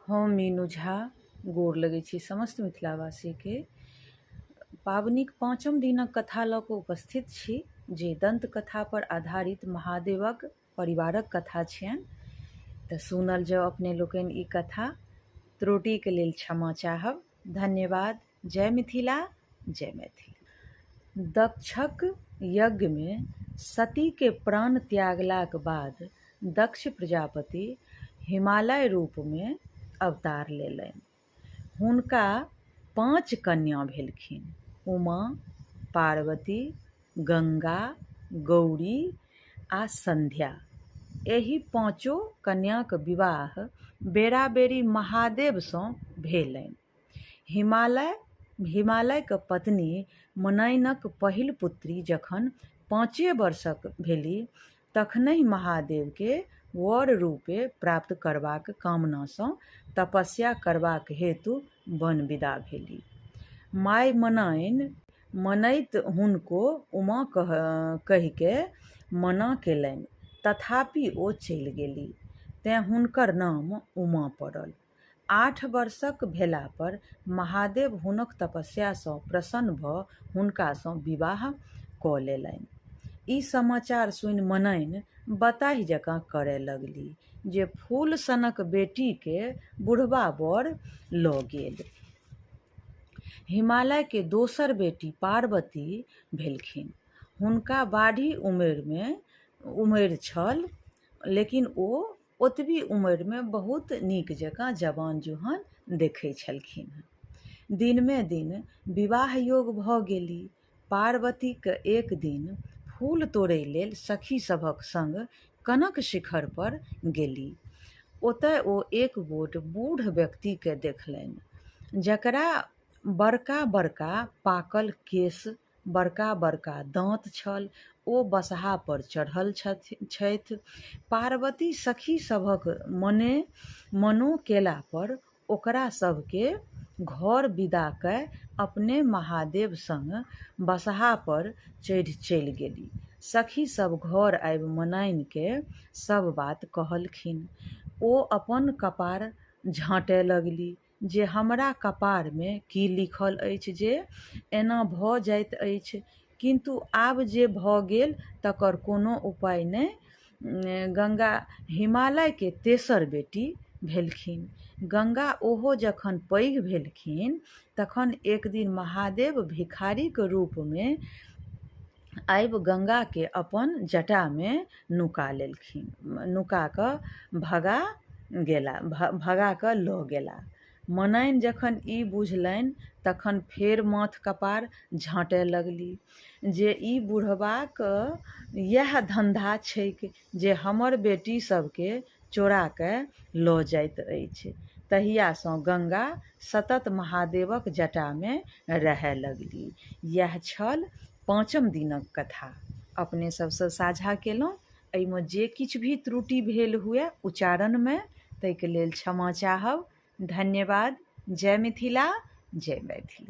हम मीनू झा गोर लगै छी समस्त मिथिलावासीके। पाबनिक पाँचम दिनक कथा लऽ कऽ उपस्थित छी जे दन्त कथा पर आधारित महादेवक परिवारक कथा छियनि। तऽ सुनल जाउ अपने लोकनि ई कथा। त्रुटिके लेल क्षमा चाहब। धन्यवाद। जय मिथिला, जय मैथिली। दक्षक यज्ञमे सतीके प्राण त्यागलाक बाद दक्ष प्रजापति हिमालय रूपमे अवतार लेलनि। हुनका 5 कन्या भेलखिन, उमा, पार्वती, गंगा, गौरी आ संध्या। एहि पाँचो कन्याक विवाह बेराबेरी महादेवसँ भेलनि। हिमालयक पत्नी मनाइनक पहिल पुत्री जखन 5 वर्षक भेली तखनहि महादेवके वर रूपे प्राप्त करबाक कामनासँ तपस्या करबाक हेतु वन विदा भेली। माय मनाइन मनैत हुनको उमा कहिके मना केलनि, तथापि ओ चलि गेली, तेँ हुनकर नाम उमा पड़ल। 8 वर्षक भेला पर महादेव हुनक तपस्यासँ प्रसन्न भऽ हुनकासँ विवाह कऽ लेलनि। ई समाचार सुनि मनाइन बताहि जकाँ करय लगली जे फूल सनक बेटीके बुढ़बा वर लऽ गेल। हिमालयके दोसर बेटी पार्वती भेलखिन। हुनका बाढ़ि उमेर छल, लेकिन ओ ओतबी उमरिमे बहुत नीक जकाँ जवान जुहान देखै छलखिन हँ। दिनमे दिन विवाह योग भऽ गेली। पार्वतीक एक दिन फूल तोड़ै लेल सखी सभक संग कनक शिखर पर गेली। ओतय ओ एक गोट बूढ़ व्यक्तिके देखलनि, जकरा बड़का बड़का पाकल केश, बड़का बड़का दाँत छल। ओ बसहा पर चढ़ल छथि। पार्वती सखी सभक मनो केला पर ओकरा सभके घर विदा कय अपने महादेव संग बसहा पर चढ़ि चलि गेली। सखी सब घर आबि मनाइन के सब बात कहलखिन। ओ अपन कपार झाँटय लगली जे हमरा कपार मे की लिखल अछि जे एना भऽ जाइत अछि, किन्तु आब जे भऽ गेल तकर कोनो उपाय नहि। गंगा हिमालय के तेसर बेटी भेलखिन। गंगा ओहो जखन पैघ भेलखिन तखन एक दिन महादेव भिखारीक रूपमे आबि गंगा के अपन जटामे नुका लेलखिन, नुका कऽ भगा कऽ लऽ गेला। मनाइन जखन ई बुझलनि तखन फेर माथ कपार झाँटय लगली जे ई बुढ़बाक इएह धन्धा छैक जे हमर बेटी सबके चोरा कऽ लऽ जाइत अछि। तहियासँ गंगा सतत महादेवक जटामे रहय लगली। इएह छल पाँचम दिनक कथा। अपने सबसँ साझा केलहुँ। एहिमे जे किछु भी त्रुटि भेल हुए उच्चारणमे ताहिके लेल क्षमा चाहब। धन्यवाद। जय मिथिला, जय मैथिली।